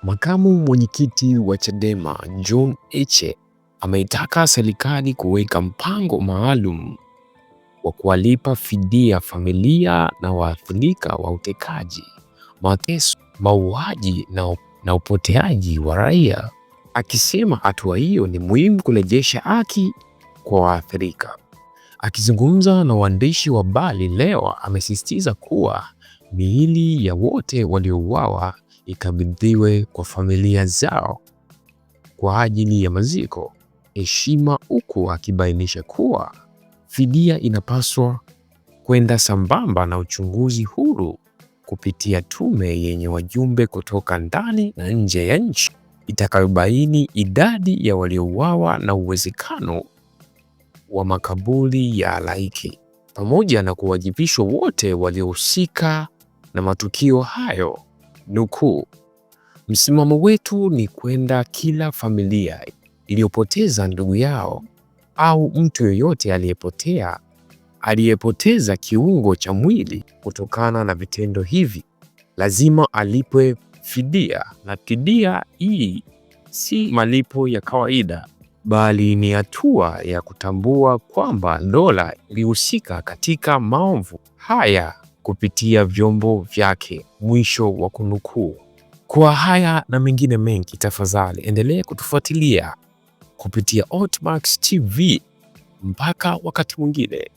Makamu mwenyekiti wa Chadema John Heche ameitaka serikali kuweka mpango maalum wa kuwalipa fidia familia na waathirika wa utekaji, mateso, mauaji na upoteaji wa raia, akisema hatua hiyo ni muhimu kurejesha haki kwa waathirika. Akizungumza na waandishi wa habari leo, amesisitiza kuwa miili ya wote waliouawa ikabidhiwe kwa familia zao kwa ajili ya maziko heshima, huku akibainisha kuwa fidia inapaswa kwenda sambamba na uchunguzi huru kupitia tume yenye wajumbe kutoka ndani na nje ya nchi itakayobaini idadi ya waliouawa na uwezekano wa makaburi ya halaiki pamoja na kuwajibishwa wote waliohusika na matukio hayo. Nukuu, msimamo wetu ni kwenda kila familia iliyopoteza ndugu yao au mtu yoyote aliyepotea aliyepoteza kiungo cha mwili kutokana na vitendo hivi lazima alipwe fidia, na fidia hii si malipo ya kawaida, bali ni hatua ya kutambua kwamba dola ilihusika katika maovu haya kupitia vyombo vyake. Mwisho wa kunukuu. Kwa haya na mengine mengi, tafadhali endelea kutufuatilia kupitia Otmax TV. Mpaka wakati mwingine.